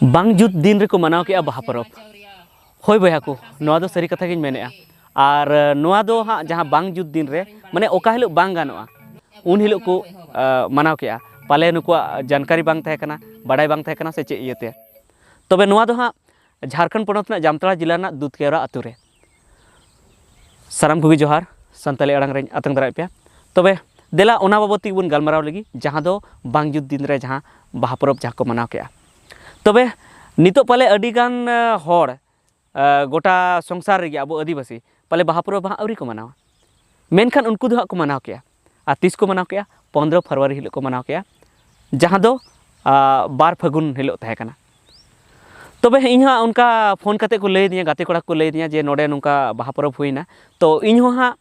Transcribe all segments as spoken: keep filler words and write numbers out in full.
ᱵᱟᱝ ᱡᱩᱛ ᱫᱤᱱ ᱨᱮᱠᱚ ᱢᱟᱱᱟᱣ ᱠᱮᱜᱼᱟ ᱵᱟᱦᱟ ᱯᱚᱨᱚᱵᱽ᱾ ᱦᱳᱭ ᱵᱚᱭᱦᱟ ᱠᱚ, ᱱᱚᱣᱟ ᱫᱚ ᱥᱟᱹᱨᱤ ᱠᱟᱛᱷᱟ ᱜᱤᱧ ᱢᱮᱱᱮᱜᱼᱟ᱾ ᱟᱨ ᱱᱚᱣᱟ ᱫᱚ ᱦᱟᱸᱜ ᱡᱟᱦᱟᱸ ᱵᱟᱝ ᱡᱩᱛ ᱫᱤᱱ ᱨᱮ, ᱢᱟᱱᱮ ᱚᱠᱟ ᱦᱤᱞᱳᱜ ᱵᱟᱝ ᱜᱟᱱᱚᱜᱼᱟ, ᱩᱱ ᱦᱤᱞᱳᱜ ᱠᱚ ᱢᱟᱱᱟᱣ ᱠᱮᱜᱼᱟ᱾ ᱯᱟᱞᱮ ᱱᱩᱠᱩᱣᱟᱜ ᱡᱟᱱᱠᱟᱨᱤ ᱵᱟᱝ ᱛᱟᱦᱮᱸ ᱠᱟᱱᱟ, ᱵᱟᱰᱟᱭ ᱵᱟᱝ ᱛᱟᱦᱮᱸ ᱠᱟᱱᱟ ᱥᱮ ᱪᱮᱫ ᱤᱭᱟᱹᱛᱮ᱾ ᱛᱚᱵᱮ ᱱᱚᱣᱟ ᱫᱚ ᱦᱟᱸᱜ ᱡᱷᱟᱲᱠᱷᱚᱸᱰ ᱯᱚᱱᱚᱛ ᱨᱮᱱᱟᱜ ᱡᱟᱢᱛᱟᱲᱟ ᱡᱮᱞᱟ ᱨᱮᱱᱟᱜ ᱫᱩᱫᱷᱠᱮᱣᱨᱟ ᱟᱛᱳ ᱨᱮ ᱥᱟᱱᱟᱢ ᱠᱚᱜᱮ ᱡᱚᱦᱟᱨ, ᱥᱟᱱᱛᱟᱲᱤ ᱟᱲᱟᱝ ᱨᱮᱧ ᱟᱛᱟᱝ ᱫᱟᱨᱟᱭᱮᱫ ᱯᱮᱭᱟ᱾ ᱛᱚᱵᱮ ᱫᱮᱞᱟ, ᱚᱱᱟ ᱵᱟᱵᱚᱫ ᱛᱮᱜᱮ ᱵᱚᱱ ᱜᱟᱞᱢᱟᱨᱟᱣ ᱞᱮᱜᱮ, ᱡᱟᱦᱟᱸ ᱫᱚ ᱵᱟᱝ ᱡᱩᱛ ᱫᱤᱱ ᱨᱮ ᱡᱟᱦᱟᱸ ᱵᱟᱦᱟ ᱯᱚᱨᱚᱵᱽ ᱡᱟᱦᱟᱸ ᱠᱚ ᱢᱟᱱᱟᱣ ᱠᱮᱜᱼᱟ᱾ ᱛᱚᱵᱮ ᱱᱤᱛᱚᱜ ᱯᱟᱞᱮ ᱟᱹᱰᱤ ᱜᱟᱱ ᱦᱚᱲ, ᱜᱚᱴᱟ ᱥᱚᱝᱥᱟᱨ ᱨᱮᱜᱮ ᱟᱵᱚ ᱟᱹᱫᱤᱵᱟᱹᱥᱤ ᱯᱟᱞᱮ ᱵᱟᱦᱟ ᱯᱚᱨᱚᱵᱽ ᱦᱟᱸᱜ ᱟᱹᱣᱨᱤ ᱠᱚ ᱢᱟᱱᱟᱣᱟ, ᱢᱮᱱᱠᱷᱟᱱ ᱩᱱᱠᱩ ᱫᱚ ᱦᱟᱸᱜ ᱠᱚ ᱢᱟᱱᱟᱣ ᱠᱮᱜᱼᱟ᱾ ᱟᱨ ᱛᱤᱥ ᱠᱚ ᱢᱟᱱᱟᱣ ᱠᱮᱜᱼᱟ? ᱯᱚᱱᱫᱽᱨᱚ ᱯᱷᱮᱵᱽᱨᱩᱣᱟᱨᱤ ᱦᱤᱞᱳᱜ ᱠᱚ ᱢᱟᱱᱟᱣ ᱠᱮᱜᱼᱟ, ᱡᱟᱦᱟᱸ ᱫᱚ ᱵᱟᱨ ᱯᱷᱟᱹᱜᱩᱱ ᱦᱤᱞᱳᱜ ᱛᱟᱦᱮᱸ ᱠᱟᱱᱟ᱾ ᱛᱚᱵᱮ ᱤᱧ ᱦᱚᱸ ᱚᱱᱠᱟ ᱯᱷᱳᱱ ᱠᱟᱛᱮ ᱠᱚ ᱞᱟᱹᱭ ᱟᱹᱫᱤᱧᱟ, ᱜᱟᱛᱮ ᱠᱚᱲᱟ ᱠᱚ ᱞᱟᱹᱭ ᱟᱹᱫᱤᱧᱟ ᱡᱮ ᱱᱚᱰᱮ ᱱᱚᱝᱠᱟ ᱵᱟᱦᱟ ᱯᱚᱨᱚᱵᱽ ᱦᱩᱭᱱᱟ᱾ ᱛᱚ ᱤᱧ ᱦᱚᱸ ᱦᱟᱸᱜ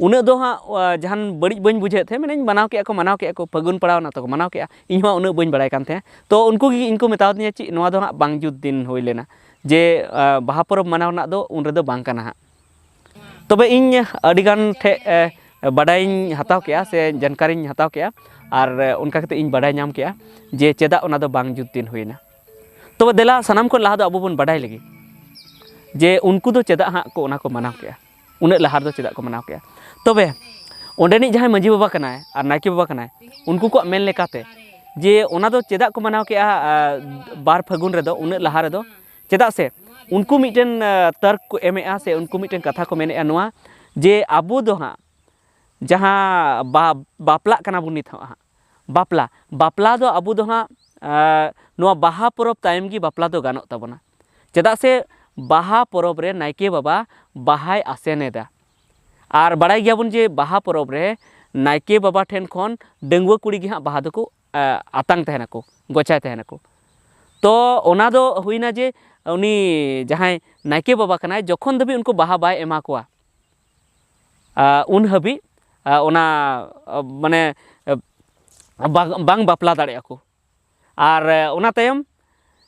ᱩᱱᱟᱹᱜ ᱫᱚ ᱦᱟᱸᱜ ᱡᱟᱦᱟᱱ ᱵᱟᱹᱲᱤᱡ ᱵᱟᱹᱧ ᱵᱩᱡᱷᱟᱹᱣᱮᱫ ᱛᱟᱦᱮᱸᱫ, ᱢᱮᱱᱟᱹᱧ ᱢᱟᱱᱟᱣ ᱠᱮᱜᱼᱟ ᱠᱚ, ᱢᱟᱱᱟᱣ ᱠᱮᱜᱼᱟ ᱠᱚ, ᱯᱷᱟᱹᱜᱩᱱ ᱯᱟᱲᱟᱣ ᱮᱱᱟ ᱛᱚ ᱠᱚ ᱢᱟᱱᱟᱣ ᱠᱮᱜᱼᱟ᱾ ᱤᱧ ᱦᱚᱸ ᱩᱱᱟᱹᱜ ᱵᱟᱹᱧ ᱵᱟᱲᱟᱭ ᱠᱟᱱ ᱛᱟᱦᱮᱸᱫ᱾ ᱛᱚ ᱩᱱᱠᱩ ᱜᱮ ᱤᱧ ᱠᱚ ᱢᱮᱛᱟᱣ ᱫᱤᱧᱟ, ᱪᱮᱫ ᱱᱚᱣᱟ ᱫᱚ ᱦᱟᱸᱜ ᱵᱟᱝ ᱡᱩᱛ ᱫᱤᱱ ᱦᱩᱭ ᱞᱮᱱᱟ, ᱡᱮ ᱵᱟᱦᱟ ᱯᱚᱨᱚᱵᱽ ᱢᱟᱱᱟᱣ ᱨᱮᱱᱟᱜ ᱫᱚ ᱩᱱ ᱨᱮᱫᱚ ᱵᱟᱝ ᱠᱟᱱᱟ ᱦᱟᱸᱜ᱾ ᱛᱚᱵᱮ ᱤᱧ ᱟᱹᱰᱤ ᱜᱟᱱ ᱴᱷᱮᱡ ᱵᱟᱰᱟᱭᱤᱧ ᱦᱟᱛᱟᱣ ᱠᱮᱜᱼᱟ ᱥᱮ ᱡᱟᱱᱠᱟᱨᱤᱧ ᱦᱟᱛᱟᱣ ᱠᱮᱜᱼᱟ, ᱟᱨ ᱚᱱᱠᱟ ᱠᱟᱛᱮ ᱤᱧ ᱵᱟᱰᱟᱭ ᱧᱟᱢ ᱠᱮᱜᱼᱟ ᱡᱮ ᱪᱮᱫᱟᱜ ᱚᱱᱟ ᱫᱚ ᱵᱟᱝ ᱡᱩᱛ ᱫᱤᱱ ᱦᱩᱭᱱᱟ᱾ ᱛᱚᱵᱮ ᱫᱮᱞᱟ, ᱥᱟᱱᱟᱢ ᱠᱷᱚᱱ ᱞᱟᱦᱟ ᱫᱚ ᱟᱵᱚ ᱵᱚᱱ ᱵᱟᱰᱟᱭ ᱞᱮᱜᱮ ᱡᱮ ᱩᱱᱠᱩ ᱫᱚ ᱪᱮᱫᱟᱜ ᱦᱟᱸᱜ ᱠᱚ ᱚᱱᱟ ᱠᱚ ᱢᱟᱱᱟᱣ ᱠᱮᱜᱼᱟ, ᱩᱱᱟᱹᱜ ᱞᱟᱦᱟ ᱨᱮᱫᱚ ᱪᱮᱫᱟᱜ ᱠᱚ ᱢᱟᱱᱟᱣ ᱠᱮᱜᱼᱟ᱾ ᱛᱚᱵᱮ ᱚᱸᱰᱮᱱᱤᱡ ᱡᱟᱦᱟᱸᱭ ᱢᱟᱺᱡᱷᱤ ᱵᱟᱵᱟ ᱠᱟᱱᱟᱭ ᱟᱨ ᱱᱟᱭᱠᱮ ᱵᱟᱵᱟ ᱠᱟᱱᱟᱭ, ᱩᱱᱠᱩ ᱠᱚᱣᱟᱜ ᱢᱮᱱ ᱞᱮᱠᱟᱛᱮ ᱡᱮ ᱚᱱᱟ ᱫᱚ ᱪᱮᱫᱟᱜ ᱠᱚ ᱢᱟᱱᱟᱣ ᱠᱮᱜᱼᱟ, ᱟᱨ ᱵᱟᱨ ᱯᱷᱟᱹᱜᱩᱱ ᱨᱮᱫᱚ, ᱩᱱᱟᱹᱜ ᱞᱟᱦᱟ ᱨᱮᱫᱚ, ᱪᱮᱫᱟᱜ ᱥᱮ ᱩᱱᱠᱩ ᱢᱤᱫᱴᱮᱱ ᱛᱟᱨᱠ ᱠᱚ ᱮᱢᱮᱜᱼᱟ ᱥᱮ ᱩᱱᱠᱩ ᱢᱤᱫᱴᱮᱱ ᱠᱟᱛᱷᱟ ᱠᱚ ᱢᱮᱱᱮᱜᱼᱟ ᱱᱚᱣᱟ, ᱡᱮ ᱟᱵᱚ ᱫᱚ ᱦᱟᱸᱜ ᱡᱟᱦᱟᱸ ᱵᱟ- ᱵᱟᱯᱞᱟᱜ ᱠᱟᱱᱟ ᱵᱚᱱ ᱱᱤᱛ ᱦᱚᱸ ᱦᱟᱸᱜ, ᱵᱟᱯᱞᱟ ᱵᱟᱯᱞᱟ ᱫᱚ ᱟᱵᱚ ᱫᱚ ᱦᱟᱸᱜ ᱱᱚᱣᱟ ᱵᱟᱦᱟ ᱯᱚᱨᱚᱵᱽ ᱛᱟᱭᱚᱢ ᱜᱮ ᱵᱟᱯᱞᱟ ᱫᱚ ᱜᱟᱱᱚᱜ ᱛᱟᱵᱚᱱᱟ᱾ ᱪᱮᱫᱟᱜ ᱥᱮ ᱵᱟᱦᱟ ᱯᱚᱨᱚᱵᱽ ᱨᱮ ᱱᱟᱭᱠᱮ ᱵᱟᱵᱟ ᱵᱟᱦᱟᱭ ᱟᱥᱮᱱ ᱮᱫᱟ᱾ ᱟᱨ ᱵᱟᱲᱟᱭ ᱜᱮᱭᱟᱵᱚᱱ ᱡᱮ ᱵᱟᱦᱟ ᱯᱚᱨᱚᱵᱽ ᱨᱮ ᱱᱟᱭᱠᱮ ᱵᱟᱵᱟ ᱴᱷᱮᱱ ᱠᱷᱚᱱ ᱰᱟᱺᱜᱩᱣᱟᱹ ᱠᱩᱲᱤ ᱜᱮ ᱦᱟᱸᱜ ᱵᱟᱦᱟ ᱫᱚᱠᱚ ᱟᱛᱟᱝ ᱛᱟᱦᱮᱱᱟᱠᱚ, ᱜᱚᱪᱟᱭ ᱛᱟᱦᱮᱱᱟᱠᱚ᱾ ᱛᱚ ᱚᱱᱟ ᱫᱚ ᱦᱩᱭᱱᱟ ᱡᱮ ᱩᱱᱤ ᱡᱟᱦᱟᱸᱭ ᱱᱟᱭᱠᱮ ᱵᱟᱵᱟ ᱠᱟᱱᱟᱭ, ᱡᱚᱠᱷᱚᱱ ᱫᱷᱟᱹᱵᱤᱡ ᱩᱱᱠᱩ ᱵᱟᱦᱟ ᱵᱟᱭ ᱮᱢᱟ ᱠᱚᱣᱟ, ᱩᱱ ᱦᱟᱹᱵᱤᱡ ᱚᱱᱟ ᱢᱟᱱᱮ ᱵᱟᱝ ᱵᱟᱝ ᱵᱟᱯᱞᱟ ᱫᱟᱲᱮᱭᱟᱜᱼᱟ ᱠᱚ᱾ ᱟᱨ ᱚᱱᱟ ᱛᱟᱭᱚᱢ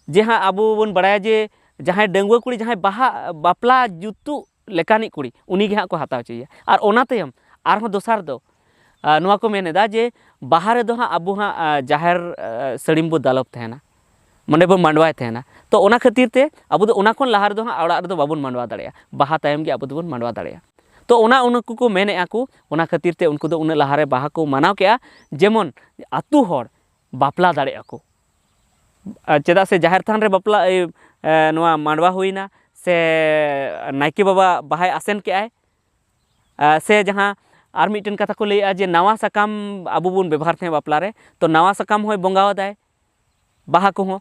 ᱡᱮ ᱦᱟᱸᱜ ᱟᱵᱚ ᱵᱚᱱ ᱵᱟᱲᱟᱭᱟ ᱡᱮ ᱡᱟᱦᱟᱸᱭ ᱰᱟᱺᱜᱩᱣᱟᱹ ᱠᱩᱲᱤ, ᱡᱟᱦᱟᱸᱭ ᱵᱟᱦᱟ ᱵᱟᱯᱞᱟ ᱡᱩᱛᱩᱜ ᱞᱮᱠᱟᱱᱤᱡ ᱠᱩᱲᱤ, ᱩᱱᱤ ᱜᱮ ᱦᱟᱸᱜ ᱠᱚ ᱦᱟᱛᱟᱣ ᱦᱚᱪᱚᱭᱮᱭᱟ᱾ ᱟᱨ ᱚᱱᱟ ᱛᱟᱭᱚᱢ ᱟᱨᱦᱚᱸ ᱫᱚᱥᱟᱨ ᱫᱚ ᱱᱚᱣᱟ ᱠᱚ ᱢᱮᱱ ᱮᱫᱟ ᱡᱮ ᱵᱟᱦᱟ ᱨᱮᱫᱚ ᱦᱟᱸᱜ ᱟᱵᱚ ᱦᱟᱸᱜ ᱡᱟᱦᱮᱨ ᱥᱟᱹᱲᱤᱢ ᱵᱚ ᱫᱟᱞᱚᱵ ᱛᱟᱦᱮᱱᱟ᱾ ᱢᱟᱱᱮ ᱵᱚᱱ ᱢᱟᱰᱣᱟᱭ ᱛᱟᱦᱮᱱᱟ᱾ ᱛᱚ ᱚᱱᱟ ᱠᱷᱟᱹᱛᱤᱨ ᱛᱮ ᱟᱵᱚ ᱫᱚ ᱚᱱᱟ ᱠᱷᱚᱱ ᱞᱟᱦᱟ ᱨᱮᱫᱚ ᱦᱟᱸᱜ ᱚᱲᱟᱜ ᱨᱮᱫᱚ ᱵᱟᱵᱚᱱ ᱢᱟᱰᱣᱟ ᱫᱟᱲᱮᱭᱟᱜᱼᱟ, ᱵᱟᱦᱟ ᱛᱟᱭᱚᱢ ᱜᱮ ᱟᱵᱚ ᱫᱚᱵᱚᱱ ᱢᱟᱰᱣᱟ ᱫᱟᱲᱮᱭᱟᱜᱼᱟ᱾ ᱛᱚ ᱚᱱᱟ ᱩᱱᱠᱩ ᱠᱚ ᱢᱮᱱᱮᱫᱼᱟ ᱠᱚ, ᱚᱱᱟ ᱠᱷᱟᱹᱛᱤᱨ ᱛᱮ ᱩᱱᱠᱩ ᱫᱚ ᱩᱱᱟᱹᱜ ᱞᱟᱦᱟᱨᱮ ᱵᱟᱦᱟ ᱠᱚ ᱢᱟᱱᱟᱣ ᱠᱮᱜᱼᱟ, ᱡᱮᱢᱚᱱ ᱟᱛᱳ ᱦᱚᱲ ᱵᱟᱯᱞᱟ ᱫᱟᱲᱮᱭᱟᱜᱼᱟ ᱠᱚ᱾ ᱟᱨ ᱪᱮᱫᱟᱜ ᱥᱮ ᱡᱟᱦᱮᱨ ᱛᱷᱟᱱ ᱨᱮ ᱵᱟᱯᱞᱟ, ᱮ, ᱮ, ᱱᱚᱣᱟ ᱢᱟᱰᱣᱟ ᱦᱩᱭᱱᱟ ᱥᱮ ᱱᱟᱭᱠᱮ ᱵᱟᱵᱟ ᱵᱟᱦᱟᱭ ᱟᱥᱮᱱ ᱠᱮᱜᱼᱟᱭ, ᱮ, ᱥᱮ ᱡᱟᱦᱟᱸ ᱟᱨ ᱢᱤᱫᱴᱮᱱ ᱠᱟᱛᱷᱟ ᱠᱚ ᱞᱟᱹᱭᱮᱜᱼᱟ ᱡᱮ ᱱᱟᱣᱟ ᱥᱟᱠᱟᱢ ᱟᱵᱚ ᱵᱚᱱ ᱵᱮᱵᱚᱦᱟᱨ ᱛᱟᱦᱮᱸᱫ ᱵᱟᱯᱞᱟ ᱨᱮ, ᱛᱚ ᱱᱟᱣᱟ ᱥᱟᱠᱟᱢ ᱦᱚᱸᱭ ᱵᱚᱸᱜᱟ ᱟᱫᱟᱭ, ᱵᱟᱦᱟ ᱠᱚᱦᱚᱸ᱾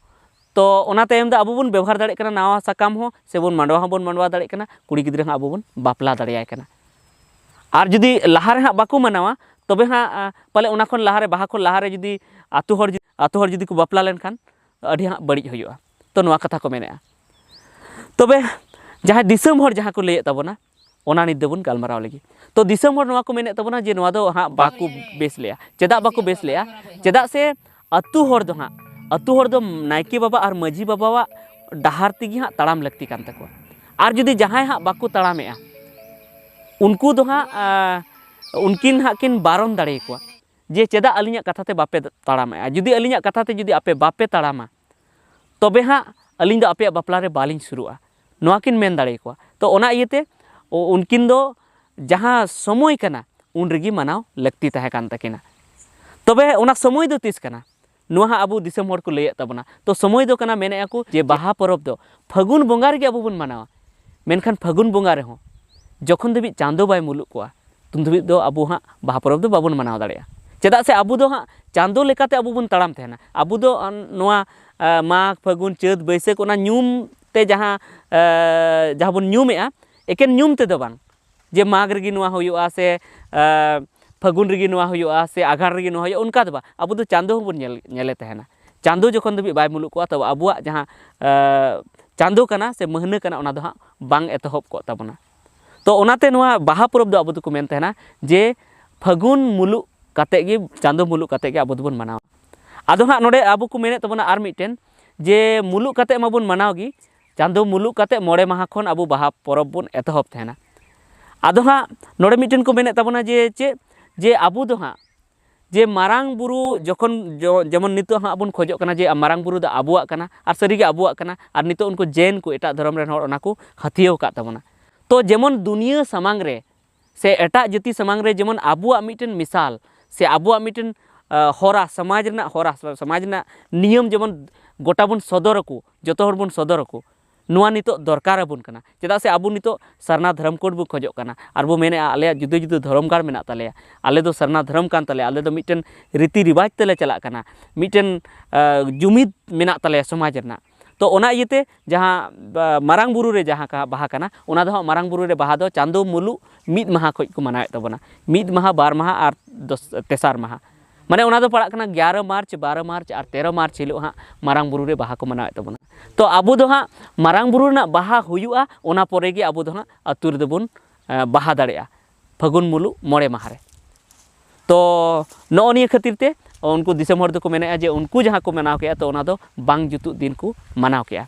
ᱛᱚ ᱚᱱᱟ ᱛᱟᱭᱚᱢ ᱫᱚ ᱟᱵᱚ ᱵᱚᱱ ᱵᱮᱵᱚᱦᱟᱨ ᱫᱟᱲᱮᱭᱟᱜ ᱠᱟᱱᱟ ᱱᱟᱣᱟ ᱥᱟᱠᱟᱢ ᱦᱚᱸ, ᱥᱮᱵᱚᱱ ᱢᱟᱰᱣᱟ ᱦᱚᱸᱵᱚᱱ ᱢᱟᱰᱣᱟ ᱫᱟᱲᱮᱭᱟᱜ ᱠᱟᱱᱟ, ᱠᱩᱲᱤ ᱜᱤᱫᱽᱨᱟᱹ ᱦᱚᱸ ᱟᱵᱚ ᱵᱚᱱ ᱵᱟᱯᱞᱟ ᱫᱟᱲᱮᱭᱟᱭ ᱠᱟᱱᱟ᱾ ᱟᱨ ᱡᱩᱫᱤ ᱞᱟᱦᱟ ᱨᱮ ᱦᱟᱸᱜ ᱵᱟᱠᱚ ᱢᱟᱱᱟᱣᱟ, ᱛᱚᱵᱮ ᱦᱟᱸᱜ, ᱟ, ᱯᱟᱞᱮ ᱚᱱᱟ ᱠᱷᱚᱱ ᱞᱟᱦᱟ ᱨᱮ, ᱵᱟᱦᱟ ᱠᱷᱚᱱ ᱞᱟᱦᱟ ᱨᱮ ᱡᱩᱫᱤ ᱟᱛᱳ ᱦᱚᱲ ᱡᱩᱫᱤ, ᱟᱛᱳ ᱦᱚᱲ ᱡᱩᱫᱤ ᱠᱚ ᱵᱟᱯᱞᱟ ᱞᱮᱱᱠᱷᱟᱱ ᱟᱹᱰᱤ ᱦᱟᱸᱜ ᱵᱟᱹᱲᱤᱡ ᱦᱩᱭᱩᱜᱼᱟ᱾ ᱛᱚ ᱱᱚᱣᱟ ᱠᱟᱛᱷᱟ ᱠᱚ ᱢᱮᱱᱮᱜᱼᱟ᱾ ᱛᱚᱵᱮ ᱡᱟᱦᱟᱸᱭ ᱫᱤᱥᱚᱢ ᱦᱚᱲ ᱡᱟᱦᱟᱸ ᱠᱚ ᱞᱟᱹᱭᱮᱫ ᱛᱟᱵᱚᱱᱟ, ᱚᱱᱟ ᱱᱤᱛ ᱫᱚᱵᱚᱱ ᱜᱟᱞᱢᱟᱨᱟᱣ ᱞᱮᱜᱮ᱾ ᱛᱚ ᱫᱤᱥᱚᱢ ᱦᱚᱲ ᱱᱚᱣᱟ ᱠᱚ ᱢᱮᱱᱮᱫ ᱛᱟᱵᱚᱱᱟ ᱡᱮ ᱱᱚᱣᱟ ᱫᱚ ᱦᱟᱸᱜ ᱵᱟᱠᱚ ᱵᱮᱥ ᱞᱮᱜᱼᱟ᱾ ᱪᱮᱫᱟᱜ ᱵᱟᱠᱚ ᱵᱮᱥ ᱞᱮᱜᱼᱟ? ᱪᱮᱫᱟᱜ ᱥᱮ ᱟᱹᱛᱩ ᱦᱚᱲ ᱫᱚ ᱦᱟᱸᱜ, ᱟᱹᱛᱩ ᱦᱚᱲ ᱫᱚ ᱱᱟᱭᱠᱮ ᱵᱟᱵᱟ ᱟᱨ ᱢᱟᱹᱡᱷᱤ ᱵᱟᱵᱟᱣᱟᱜ ᱰᱟᱦᱟᱨ ᱛᱮᱜᱮ ᱦᱟᱸᱜ ᱛᱟᱲᱟᱢ ᱞᱟᱹᱠᱛᱤ ᱠᱟᱱ ᱛᱟᱠᱚᱣᱟ᱾ ᱟᱨ ᱡᱩᱫᱤ ᱡᱟᱦᱟᱸᱭ ᱦᱟᱸᱜ ᱵᱟᱠᱚ ᱛᱟᱲᱟᱢᱮᱜᱼᱟ, ᱩᱱᱠᱩ ᱫᱚ ᱦᱟᱸᱜ, ᱟ, ᱩᱱᱠᱤᱱ ᱦᱟᱸᱜ ᱠᱤᱱ ᱵᱟᱨᱚᱱ ᱫᱟᱲᱮᱭᱟᱠᱚᱣᱟ ᱡᱮ ᱪᱮᱫᱟᱜ ᱟᱹᱞᱤᱧᱟᱜ ᱠᱟᱛᱷᱟ ᱛᱮ ᱵᱟᱯᱮ ᱛᱟᱲᱟᱢᱮᱜᱼᱟ᱾ ᱡᱩᱫᱤ ᱟᱹᱞᱤᱧᱟᱜ ᱠᱟᱛᱷᱟ ᱛᱮ ᱡᱩᱫᱤ ᱟᱯᱮ ᱵᱟᱯᱮ ᱛᱟᱲᱟᱢᱟ, ᱛᱚᱵᱮ ᱦᱟᱸᱜ ᱟᱹᱞᱤᱧ ᱫᱚ ᱟᱯᱮᱭᱟᱜ ᱵᱟᱯᱞᱟ ᱨᱮ ᱵᱟᱞᱤᱧ ᱥᱩᱨᱩᱜᱼᱟ, ᱱᱚᱣᱟ ᱠᱤᱱ ᱢᱮᱱ ᱫᱟᱲᱮᱭᱟᱠᱚᱣᱟ᱾ ᱛᱚ ᱚᱱᱟ ᱤᱭᱟᱹᱛᱮ ᱩ-, ᱩᱱᱠᱤᱱ ᱫᱚ ᱡᱟᱦᱟᱸ ᱥᱚᱢᱚᱭ ᱠᱟᱱᱟ ᱩᱱ ᱨᱮᱜᱮ ᱢᱟᱱᱟᱣ ᱞᱟᱹᱠᱛᱤ ᱛᱟᱦᱮᱸ ᱠᱟᱱ ᱛᱟᱹᱠᱤᱱᱟ᱾ ᱛᱚᱵᱮ ᱚᱱᱟ ᱥᱚᱢᱚᱭ ᱫᱚ ᱛᱤᱥ ᱠᱟᱱᱟ? ᱱᱚᱣᱟ ᱦᱟᱸᱜ ᱟᱵᱚ ᱫᱤᱥᱚᱢ ᱦᱚᱲ ᱠᱚ ᱞᱟᱹᱭᱮᱫ ᱛᱟᱵᱚᱱᱟ᱾ ᱛᱚ ᱥᱚᱢᱚᱭ ᱫᱚ ᱠᱟᱱᱟ, ᱢᱮᱱᱮᱫᱼᱟ ᱠᱚ ᱡᱮ ᱵᱟᱦᱟ ᱯᱚᱨᱚᱵᱽ ᱫᱚ ᱯᱷᱟᱹᱜᱩᱱ ᱵᱚᱸᱜᱟ ᱨᱮᱜᱮ ᱟᱵᱚ ᱵᱚᱱ ᱢᱟᱱᱟᱣᱟ᱾ ᱢᱮᱱᱠᱷᱟᱱ ᱯᱷᱟᱹᱜᱩᱱ ᱵᱚᱸᱜᱟ ᱨᱮᱦᱚᱸ ᱡᱚᱠᱷᱚᱱ ᱫᱷᱟᱹᱵᱤᱡ ᱪᱟᱸᱫᱚ ᱵᱟᱭ ᱢᱩᱞᱩᱜ ᱠᱚᱜᱼᱟ, ᱩᱱ ᱫᱷᱟᱹᱵᱤᱡ ᱫᱚ ᱟᱵᱚ ᱦᱟᱸᱜ ᱵᱟᱦᱟ ᱯᱚᱨᱚᱵᱽ ᱫᱚ ᱵᱟᱵᱚᱱ ᱢᱟᱱᱟᱣ ᱫᱟᱲᱮᱭᱟᱜᱼᱟ᱾ ᱪᱮᱫᱟᱜ ᱥᱮ ᱟᱵᱚ ᱫᱚ ᱦᱟᱸᱜ ᱪᱟᱸᱫᱚ ᱞᱮᱠᱟᱛᱮ ᱟᱵᱚ ᱵᱚᱱ ᱛᱟᱲᱟᱢ ᱛᱟᱦᱮᱱᱟ᱾ ᱟᱵᱚ ᱫᱚ, ᱟᱸ, ᱱᱚᱣᱟ, ᱟᱸ, ᱢᱟᱜᱽ, ᱯᱷᱟᱹᱜᱩᱱ, ᱪᱟᱹᱛ, ᱵᱟᱹᱭᱥᱟᱹᱠᱷ, ᱚᱱᱟ ᱧᱩᱢ ᱛᱮ ᱡᱟᱦᱟᱸ, ᱟᱸ, ᱡᱟᱦᱟᱸ ᱵᱚᱱ ᱧᱩᱢᱮᱜᱼᱟ, ᱮᱠᱮᱱ ᱧᱩᱢ ᱛᱮᱫᱚ ᱵᱟᱝ, ᱡᱮ ᱢᱟᱜᱽ ᱨᱮᱜᱮ ᱱᱚᱣᱟ ᱦᱩᱭᱩᱜᱼᱟ ᱥᱮ, ᱟᱸ, ᱯᱷᱟᱹᱜᱩᱱ ᱨᱮᱜᱮ ᱱᱚᱣᱟ ᱦᱩᱭᱩᱜᱼᱟ ᱥᱮ ᱟᱜᱷᱟᱲ ᱨᱮᱜᱮ ᱱᱚᱣᱟ ᱦᱩᱭᱩᱜᱼᱟ, ᱚᱱᱠᱟ ᱫᱚ ᱵᱟᱝ᱾ ᱟᱵᱚ ᱫᱚ ᱪᱟᱸᱫᱚ ᱦᱚᱸᱵᱚᱱ ᱧᱮᱞ, ᱧᱮᱞᱮ ᱛᱟᱦᱮᱱᱟ᱾ ᱪᱟᱸᱫᱚ ᱡᱚᱠᱷᱚᱱ ᱫᱷᱟᱹᱵᱤᱡ ᱵᱟᱭ ᱢᱩᱞᱩᱜ ᱠᱚᱜᱼᱟ, ᱛᱚᱵᱮ ᱟᱵᱚᱣᱟᱜ ᱡᱟᱦᱟᱸ, ᱟᱸ, ᱪᱟᱸᱫᱚ ᱠᱟᱱᱟ ᱥᱮ ᱢᱟᱹᱦᱱᱟᱹ ᱠᱟᱱᱟ, ᱚᱱᱟ ᱫᱚ ᱦᱟᱸᱜ ᱵᱟᱝ ᱮᱛᱚᱦᱚᱵ ᱠᱚᱜ ᱛᱟᱵᱚᱱᱟ᱾ ᱛᱚ ᱚᱱᱟᱛᱮ ᱱᱚᱣᱟ ᱵᱟᱦᱟ ᱯᱚᱨᱚᱵᱽ ᱫᱚ ᱟᱵᱚ ᱫᱚᱠᱚ ᱢᱮᱱ ᱛᱟᱦᱮᱱᱟ ᱡᱮ ᱯᱷᱟᱹᱜᱩᱱ ᱢᱩᱞᱩᱜ ᱠᱟᱛᱮᱫ ᱜᱮ, ᱪᱟᱸᱫᱚ ᱢᱩᱞᱩᱜ ᱠᱟᱛᱮᱫ ᱜᱮ ᱟᱵᱚ ᱫᱚᱵᱚᱱ ᱢᱟᱱᱟᱣᱟ᱾ ᱟᱫᱚ ᱦᱟᱸᱜ ᱱᱚᱰᱮ ᱟᱵᱚ ᱠᱚ ᱢᱮᱱᱮᱫ ᱛᱟᱵᱚᱱᱟ ᱟᱨ ᱢᱤᱫᱴᱮᱱ, ᱡᱮ ᱢᱩᱞᱩᱜ ᱠᱟᱛᱮᱫ ᱢᱟᱵᱚᱱ ᱢᱟᱱᱟᱣ ᱜᱮ, ᱪᱟᱸᱫᱚ ᱢᱩᱞᱩᱜ ᱠᱟᱛᱮᱫ ᱢᱚᱬᱮ ᱢᱟᱦᱟ ᱠᱷᱚᱱ ᱟᱵᱚ ᱵᱟᱦᱟ ᱯᱚᱨᱚᱵᱽ ᱵᱚᱱ ᱮᱛᱚᱦᱚᱵ ᱛᱟᱦᱮᱱᱟ᱾ ᱟᱫᱚ ᱦᱟᱸᱜ ᱱᱚᱰᱮ ᱢᱤᱫᱴᱮᱱ ᱠᱚ ᱢᱮᱱᱮᱫ ᱛᱟᱵᱚᱱᱟ ᱡᱮ ᱪᱮᱫ, ᱡᱮ ᱟᱵᱚ ᱫᱚ ᱦᱟᱸᱜ ᱡᱮ ᱢᱟᱨᱟᱝ ᱵᱩᱨᱩ ᱡᱚᱠᱷᱚᱱ ᱡᱚ- ᱡᱮᱢᱚᱱ ᱱᱤᱛᱚᱜ ᱦᱟᱸᱜ ᱵᱚᱱ ᱠᱷᱚᱡᱚᱜ ᱠᱟᱱᱟ ᱡᱮ ᱢᱟᱨᱟᱝ ᱵᱩᱨᱩ ᱫᱚ ᱟᱵᱚᱣᱟᱜ ᱠᱟᱱᱟ, ᱟᱨ ᱥᱟᱹᱨᱤᱜᱮ ᱟᱵᱚᱣᱟᱜ ᱠᱟᱱᱟ, ᱟᱨ ᱱᱤᱛᱚᱜ ᱩᱱᱠᱩ ᱡᱮᱱ ᱠᱚ, ᱮᱴᱟᱜ ᱫᱷᱚᱨᱚᱢ ᱨᱮᱱ ᱦᱚᱲ, ᱚᱱᱟ ᱠᱚ ᱦᱟᱹᱛᱭᱟᱹᱣ ᱟᱠᱟᱫ ᱛᱟᱵᱚᱱᱟ᱾ ᱛᱚ ᱡᱮᱢᱚᱱ ᱫᱩᱱᱤᱭᱟᱹ ᱥᱟᱢᱟᱝ ᱨᱮ ᱥᱮ ᱮᱴᱟᱜ ᱡᱟᱹᱛᱤ ᱥᱟᱢᱟᱝ ᱨᱮ ᱡᱮᱢᱚᱱ ᱟᱵᱚᱣᱟᱜ ᱢᱤᱫᱴᱮᱱ ᱢᱤᱥᱟᱞ ᱥᱮ ᱟᱵᱚᱣᱟᱜ ᱢᱤᱫᱴᱮᱱ, ᱟᱸ, ᱦᱚᱨᱟ, ᱥᱚᱢᱟᱡᱽ ᱨᱮᱱᱟᱜ ᱦᱚᱨᱟ, ᱥᱚᱢᱟᱡᱽ ᱨᱮᱱᱟᱜ ᱱᱤᱭᱚᱢ ᱡᱮᱢᱚᱱ ᱜᱚᱴᱟ ᱵᱚᱱ ᱥᱚᱫᱚᱨ ᱟᱠᱚ, ᱡᱚᱛᱚ ᱦᱚᱲ ᱵᱚᱱ ᱥᱚᱫᱚᱨ ᱟᱠᱚ, ᱱᱚᱣᱟ ᱱᱤᱛᱚᱜ ᱫᱚᱨᱠᱟᱨ ᱟᱵᱚᱱ ᱠᱟᱱᱟ᱾ ᱪᱮᱫᱟᱜ ᱥᱮ ᱟᱵᱚ ᱱᱤᱛᱚᱜ ᱥᱟᱨᱱᱟ ᱫᱷᱚᱨᱚᱢ ᱠᱳᱰ ᱵᱚᱱ ᱠᱷᱚᱡᱚᱜ ᱠᱟᱱᱟ, ᱟᱨ ᱵᱚ ᱢᱮᱱᱮᱫᱼᱟ ᱟᱞᱮᱭᱟᱜ ᱡᱩᱫᱟᱹ ᱡᱩᱫᱟᱹ ᱫᱷᱚᱨᱚᱢ ᱜᱟᱲ ᱢᱮᱱᱟᱜ ᱛᱟᱞᱮᱭᱟ, ᱟᱞᱮ ᱫᱚ ᱥᱟᱨᱱᱟ ᱫᱷᱚᱨᱚᱢ ᱠᱟᱱ ᱛᱟᱞᱮᱭᱟ, ᱟᱞᱮ ᱫᱚ ᱢᱤᱫᱴᱮᱱ ᱨᱤᱛᱤ ᱨᱤᱵᱟᱡᱽ ᱛᱮᱞᱮ ᱪᱟᱞᱟᱜ ᱠᱟᱱᱟ, ᱢᱤᱫᱴᱮᱱ, ᱟᱸ, ᱡᱩᱢᱤᱫ ᱢᱮᱱᱟᱜ ᱛᱟᱞᱮᱭᱟ ᱥᱚᱢᱟᱡᱽ ᱨᱮᱱᱟᱜ᱾ ᱛᱚ ᱚᱱᱟ ᱤᱭᱟᱹᱛᱮ ᱡᱟᱦᱟᱸ, ᱵᱟ-, ᱢᱟᱨᱟᱝ ᱵᱩᱨᱩ ᱨᱮ ᱡᱟᱦᱟᱸ ᱠᱟ-, ᱵᱟᱦᱟ ᱠᱟᱱᱟ, ᱚᱱᱟ ᱫᱚ ᱦᱟᱸᱜ ᱢᱟᱨᱟᱝ ᱵᱩᱨᱩ ᱨᱮ ᱵᱟᱦᱟ ᱫᱚ ᱪᱟᱸᱫᱳ ᱢᱩᱞᱩᱜ ᱢᱤᱫ ᱢᱟᱦᱟ ᱠᱷᱚᱡ ᱠᱚ ᱢᱟᱱᱟᱣᱮᱫ ᱛᱟᱵᱚᱱᱟ, ᱢᱤᱫ ᱢᱟᱦᱟ, ᱵᱟᱨ ᱢᱟᱦᱟ ᱟᱨ ᱫᱚᱥ-, ᱛᱮᱥᱟᱨ ᱢᱟᱦᱟ᱾ ᱢᱟᱱᱮ ᱚᱱᱟ ᱫᱚ ᱯᱟᱲᱟᱜ ᱠᱟᱱᱟ ᱮᱜᱟᱨᱚ ᱢᱟᱨᱪ, ᱵᱟᱨᱚ ᱢᱟᱨᱪ ᱟᱨ ᱛᱮᱨᱚ ᱢᱟᱨᱪ ᱦᱤᱞᱳᱜ ᱦᱟᱸᱜ ᱢᱟᱨᱟᱝ ᱵᱩᱨᱩ ᱨᱮ ᱵᱟᱦᱟ ᱠᱚ ᱢᱟᱱᱟᱣᱮᱫ ᱛᱟᱵᱚᱱᱟ᱾ ᱛᱚ ᱟᱵᱚ ᱫᱚ ᱦᱟᱸᱜ ᱢᱟᱨᱟᱝ ᱵᱩᱨᱩ ᱨᱮᱱᱟᱜ ᱵᱟᱦᱟ ᱦᱩᱭᱩᱜᱼᱟ, ᱚᱱᱟ ᱯᱚᱨᱮ ᱜᱮ ᱟᱵᱚ ᱫᱚ ᱦᱟᱸᱜ ᱟᱹᱛᱩ ᱨᱮᱫᱚ ᱵᱚᱱ, ᱮᱸ, ᱵᱟᱦᱟ ᱫᱟᱲᱮᱭᱟᱜᱼᱟ, ᱯᱷᱟᱹᱜᱩᱱ ᱢᱩᱞᱩᱜ ᱢᱚᱬᱮ ᱢᱟᱦᱟ ᱨᱮ᱾ ᱛᱚ ᱱᱚᱜᱼᱚ ᱱᱤᱭᱟᱹ ᱠᱷᱟᱹᱛᱤᱨ ᱛᱮ ᱩᱱᱠᱩ ᱫᱤᱥᱚᱢ ᱦᱚᱲ ᱫᱚᱠᱚ ᱢᱮᱱᱮᱫᱼᱟ ᱡᱮ ᱩᱱᱠᱩ ᱡᱟᱦᱟᱸ ᱠᱚ ᱢᱟᱱᱟᱣ ᱠᱮᱜᱼᱟ, ᱛᱚ ᱚᱱᱟ ᱫᱚ ᱵᱟᱝ ᱡᱩᱛᱩᱜ ᱫᱤᱱ ᱠᱚ ᱢᱟᱱᱟᱣ ᱠᱮᱜᱼᱟ᱾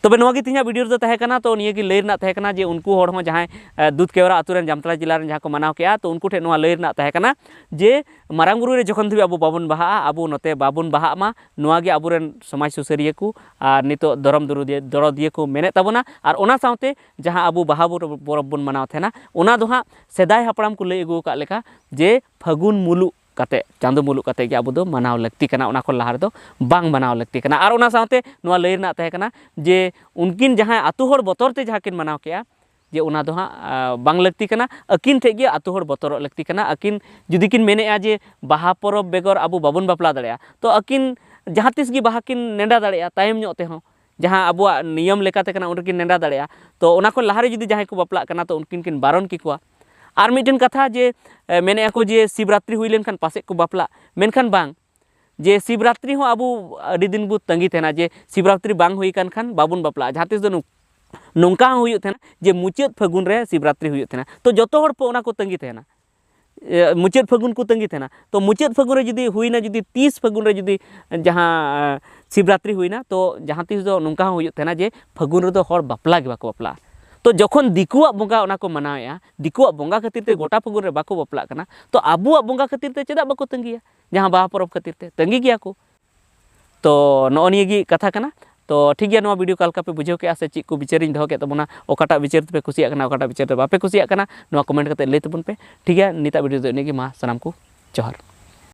ᱛᱚᱵᱮ ᱱᱚᱣᱟ ᱜᱮ ᱛᱮᱦᱮᱧᱟᱜ ᱵᱷᱤᱰᱤᱭᱳ ᱨᱮᱫᱚ ᱛᱟᱦᱮᱸ ᱠᱟᱱᱟ᱾ ᱛᱚ ᱱᱤᱭᱟᱹ ᱜᱮ ᱞᱟᱹᱭ ᱨᱮᱱᱟᱜ ᱛᱟᱦᱮᱸ ᱠᱟᱱᱟ ᱡᱮ ᱩᱱᱠᱩ ᱦᱚᱲ ᱦᱚᱸ ᱡᱟᱦᱟᱸᱭ, ᱮ, ᱫᱩᱫᱷ ᱠᱮᱣᱨᱟ ᱟᱹᱛᱩ ᱨᱮᱱ ᱡᱟᱢᱛᱟᱲᱟ ᱡᱮᱞᱟ ᱨᱮᱱ ᱡᱟᱦᱟᱸ ᱠᱚ ᱢᱟᱱᱟᱣ ᱠᱮᱜᱼᱟ, ᱛᱚ ᱩᱱᱠᱩ ᱴᱷᱮᱱ ᱱᱚᱣᱟ ᱞᱟᱹᱭ ᱨᱮᱱᱟᱜ ᱛᱟᱦᱮᱸ ᱠᱟᱱᱟ ᱡᱮ ᱢᱟᱨᱟᱝ ᱵᱩᱨᱩ ᱨᱮ ᱡᱚᱠᱷᱚᱱ ᱫᱷᱟᱹᱵᱤᱡ ᱟᱵᱚ ᱵᱟᱵᱚᱱ ᱵᱟᱦᱟᱜᱼᱟ, ᱟᱵᱚ ᱱᱚᱛᱮ ᱵᱟᱵᱚᱱ ᱵᱟᱦᱟᱜ ᱢᱟ, ᱱᱚᱣᱟ ᱜᱮ ᱟᱵᱚᱨᱮᱱ ᱥᱚᱢᱟᱡᱽ ᱥᱩᱥᱟᱹᱨᱤᱭᱟᱹ ᱠᱚ ᱟᱨ ᱱᱤᱛᱚᱜ ᱫᱷᱚᱨᱚᱢ ᱫᱚᱨᱚᱫᱤᱭᱟᱹ, ᱫᱚᱨᱚᱫᱤᱭᱟᱹ ᱠᱚ ᱢᱮᱱᱮᱫ ᱛᱟᱵᱚᱱᱟ᱾ ᱟᱨ ᱚᱱᱟ ᱥᱟᱶᱛᱮ ᱡᱟᱦᱟᱸ ᱟᱵᱚ ᱵᱟᱦᱟ ᱵᱚ-, ᱯᱚᱨᱚᱵᱽ ᱵᱚᱱ ᱢᱟᱱᱟᱣ ᱛᱟᱦᱮᱱᱟ, ᱚᱱᱟ ᱫᱚ ᱦᱟᱸᱜ ᱥᱮᱫᱟᱭ ᱦᱟᱯᱲᱟᱢ ᱠᱚ ᱞᱟᱹᱭ ᱟᱹᱜᱩ ᱟᱠᱟᱫ ᱞᱮᱠᱟ ᱡᱮ ᱯᱷᱟᱹᱜᱩᱱ ᱢᱩᱞᱩᱜ ᱠᱟᱛᱮ, ᱪᱟᱸᱫᱳ ᱢᱩᱞᱩᱜ ᱠᱟᱛᱮ ᱜᱮ ᱟᱵᱚ ᱫᱚ ᱢᱟᱱᱟᱣ ᱞᱟᱹᱠᱛᱤ ᱠᱟᱱᱟ, ᱚᱱᱟ ᱠᱷᱚᱱ ᱞᱟᱦᱟ ᱨᱮᱫᱚ ᱵᱟᱝ ᱢᱟᱱᱟᱣ ᱞᱟᱹᱠᱛᱤ ᱠᱟᱱᱟ᱾ ᱟᱨ ᱚᱱᱟ ᱥᱟᱶᱛᱮ ᱱᱚᱣᱟ ᱞᱟᱹᱭ ᱨᱮᱱᱟᱜ ᱛᱟᱦᱮᱸ ᱠᱟᱱᱟ ᱡᱮ ᱩᱱᱠᱤᱱ ᱡᱟᱦᱟᱸᱭ ᱟᱹᱛᱩ ᱦᱚᱲ ᱵᱚᱛᱚᱨ ᱛᱮ ᱡᱟᱦᱟᱸ ᱠᱤᱱ ᱢᱟᱱᱟᱣ ᱠᱮᱜᱼᱟ, ᱡᱮ ᱚᱱᱟ ᱫᱚ ᱦᱟᱸᱜ, ᱟ, ᱵᱟᱝ ᱞᱟᱹᱠᱛᱤ ᱠᱟᱱᱟ, ᱟᱹᱠᱤᱱ ᱴᱷᱮᱡ ᱜᱮ ᱟᱹᱛᱩ ᱦᱚᱲ ᱵᱚᱛᱚᱨᱚᱜ ᱞᱟᱹᱠᱛᱤ ᱠᱟᱱᱟ᱾ ᱟᱹᱠᱤᱱ ᱡᱩᱫᱤ ᱠᱤᱱ ᱢᱮᱱᱮᱜᱼᱟ ᱡᱮ ᱵᱟᱦᱟ ᱯᱚᱨᱚᱵᱽ ᱵᱮᱜᱚᱨ ᱟᱵᱚ ᱵᱟᱵᱚᱱ ᱵᱟᱯᱞᱟ ᱫᱟᱲᱮᱭᱟᱜᱼᱟ, ᱛᱚ ᱟᱹᱠᱤᱱ ᱡᱟᱦᱟᱸ ᱛᱤᱥ ᱜᱮ ᱵᱟᱦᱟ ᱠᱤᱱ ᱱᱮᱰᱟ ᱫᱟᱲᱮᱭᱟᱜᱼᱟ ᱛᱟᱭᱚᱢ ᱧᱚᱜ ᱛᱮᱦᱚᱸ, ᱡᱟᱦᱟᱸ ᱟᱵᱚᱣᱟᱜ ᱱᱤᱭᱚᱢ ᱞᱮᱠᱟᱛᱮ ᱠᱟᱱᱟ, ᱚᱸᱰᱮ ᱠᱤᱱ ᱱᱮᱰᱟ ᱫᱟᱲᱮᱭᱟᱜᱼᱟ᱾ ᱛᱚ ᱚᱱᱟ ᱠᱷᱚᱱ ᱞᱟᱦᱟᱨᱮ ᱡᱩᱫᱤ ᱡᱟᱦᱟᱸᱭ ᱠᱚ ᱵᱟᱯᱞᱟᱜ ᱠᱟᱱᱟ, ᱛᱚ ᱩᱱᱠᱤᱱ ᱠᱤᱱ ᱵᱟᱨᱚᱱ ᱠᱮᱠᱚᱣᱟ᱾ ᱟᱨ ᱢᱤᱫᱴᱮᱱ ᱠᱟᱛᱷᱟ ᱡᱮ, ᱮ, ᱢᱮᱱᱮᱜᱼᱟ ᱠᱚ ᱡᱮ ᱥᱤᱵᱨᱟᱛᱨᱤ ᱦᱩᱭ ᱞᱮᱱᱠᱷᱟᱱ ᱯᱟᱥᱮᱡ ᱠᱚ ᱵᱟᱯᱞᱟᱜ, ᱢᱮᱱᱠᱷᱟᱱ ᱵᱟᱝ, ᱡᱮ ᱥᱤᱵᱨᱟᱛᱨᱤ ᱦᱚᱸ ᱟᱵᱚ ᱟᱹᱰᱤ ᱫᱤᱱ ᱵᱚ ᱛᱟᱺᱜᱤ ᱛᱟᱦᱮᱱᱟ, ᱡᱮ ᱥᱤᱵᱨᱟᱛᱨᱤ ᱵᱟᱝ ᱦᱩᱭ ᱠᱟᱱ ᱠᱷᱟᱱ ᱵᱟᱵᱚᱱ ᱵᱟᱯᱞᱟᱜᱼᱟ᱾ ᱡᱟᱦᱟᱸ ᱛᱤᱥ ᱫᱚ ᱱᱚ-, ᱱᱚᱝᱠᱟ ᱦᱚᱸ ᱦᱩᱭᱩᱜ ᱛᱟᱦᱮᱱᱟ ᱡᱮ ᱢᱩᱪᱟᱹᱫ ᱯᱷᱟᱹᱜᱩᱱ ᱨᱮ ᱥᱤᱵᱨᱟᱛᱨᱤ ᱦᱩᱭᱩᱜ ᱛᱟᱦᱮᱱᱟ᱾ ᱛᱚ ᱡᱚᱛᱚ ᱦᱚᱲ ᱯᱮ ᱚᱱᱟ ᱠᱚ ᱛᱟᱺᱜᱤ ᱛᱟᱦᱮᱱᱟ, ᱮ, ᱢᱩᱪᱟᱹᱫ ᱯᱷᱟᱹᱜᱩᱱ ᱠᱚ ᱛᱟᱺᱜᱤ ᱛᱟᱦᱮᱱᱟ᱾ ᱛᱚ ᱢᱩᱪᱟᱹᱫ ᱯᱷᱟᱹᱜᱩᱱ ᱨᱮ ᱡᱩᱫᱤ ᱦᱩᱭᱱᱟ, ᱡᱩᱫᱤ ᱛᱤᱥ ᱯᱷᱟᱹᱜᱩᱱ ᱨᱮ ᱡᱩᱫᱤ ᱡᱟᱦᱟᱸ, ᱮ, ᱥᱤᱵᱨᱟᱛᱨᱤ ᱦᱩᱭᱱᱟ, ᱛᱚ ᱡᱟᱦᱟᱸ ᱛᱤᱥ ᱫᱚ ᱱᱚᱝᱠᱟ ᱦᱚᱸ ᱦᱩᱭᱩᱜ ᱛᱟᱦᱮᱱᱟ ᱡᱮ ᱯᱷᱟᱹᱜᱩᱱ ᱨᱮᱫᱚ ᱦᱚᱲ ᱵᱟᱯᱞᱟ ᱜᱮ ᱵᱟᱠᱚ ᱵᱟᱯᱞᱟᱜᱼᱟ᱾ ᱛᱚ ᱡᱚᱠᱷᱚᱱ ᱫᱤᱠᱩᱣᱟᱜ ᱵᱚᱸᱜᱟ ᱚᱱᱟ ᱠᱚ ᱢᱟᱱᱟᱣᱮᱫᱼᱟ, ᱫᱤᱠᱩᱣᱟᱜ ᱵᱚᱸᱜᱟ ᱠᱷᱟᱹᱛᱤᱨ ᱛᱮ ᱜᱚᱴᱟ ᱯᱷᱟᱹᱜᱩᱱ ᱨᱮ ᱵᱟᱠᱚ ᱵᱟᱯᱞᱟᱜ ᱠᱟᱱᱟ, ᱛᱚ ᱟᱵᱚᱣᱟᱜ ᱵᱚᱸᱜᱟ ᱠᱷᱟᱹᱛᱤᱨ ᱛᱮ ᱪᱮᱫᱟᱜ ᱵᱟᱠᱚ ᱛᱟᱺᱜᱤᱭᱟ? ᱡᱟᱦᱟᱸ ᱵᱟᱦᱟ ᱯᱚᱨᱚᱵᱽ ᱠᱷᱟᱹᱛᱤᱨ ᱛᱮ ᱛᱟᱺᱜᱤ ᱜᱮᱭᱟ ᱠᱚ᱾ ᱛᱚ ᱱᱚᱜᱼᱚ ᱱᱤᱭᱟᱹ ᱜᱮ ᱠᱟᱛᱷᱟ ᱠᱟᱱᱟ᱾ ᱛᱚ ᱴᱷᱤᱠ ᱜᱮᱭᱟ, ᱱᱚᱣᱟ ᱵᱷᱤᱰᱤᱭᱳ ᱚᱠᱟ ᱞᱮᱠᱟ ᱯᱮ ᱵᱩᱡᱷᱟᱹᱣ ᱠᱮᱫᱼᱟ ᱥᱮ ᱪᱮᱫ ᱠᱚ ᱵᱤᱪᱟᱹᱨᱤᱧ ᱫᱚᱦᱚ ᱠᱮᱫ ᱛᱟᱵᱚᱱᱟ, ᱚᱠᱟᱴᱟᱜ ᱵᱤᱪᱟᱹᱨ ᱛᱮᱯᱮ ᱠᱩᱥᱤᱭᱟᱜ ᱠᱟᱱᱟ, ᱚᱠᱟᱴᱟᱜ ᱵᱤᱪᱟᱹᱨ ᱛᱮ ᱵᱟᱯᱮ ᱠᱩᱥᱤᱭᱟᱜ ᱠᱟᱱᱟ, ᱱᱚᱣᱟ ᱠᱚᱢᱮᱱᱴ ᱠᱟᱛᱮ ᱞᱟᱹᱭ ᱛᱟᱵᱚᱱ ᱯᱮ᱾ ᱴᱷᱤᱠ ᱜᱮᱭᱟ, ᱱᱤᱛᱟᱜ ᱵᱷᱤᱰᱤᱭᱳ ᱫᱚ ᱤᱱᱟᱹᱜ ᱜᱮ, ᱢᱟ ᱥᱟᱱᱟᱢ ᱠᱚ ᱡᱚᱦᱟᱨ᱾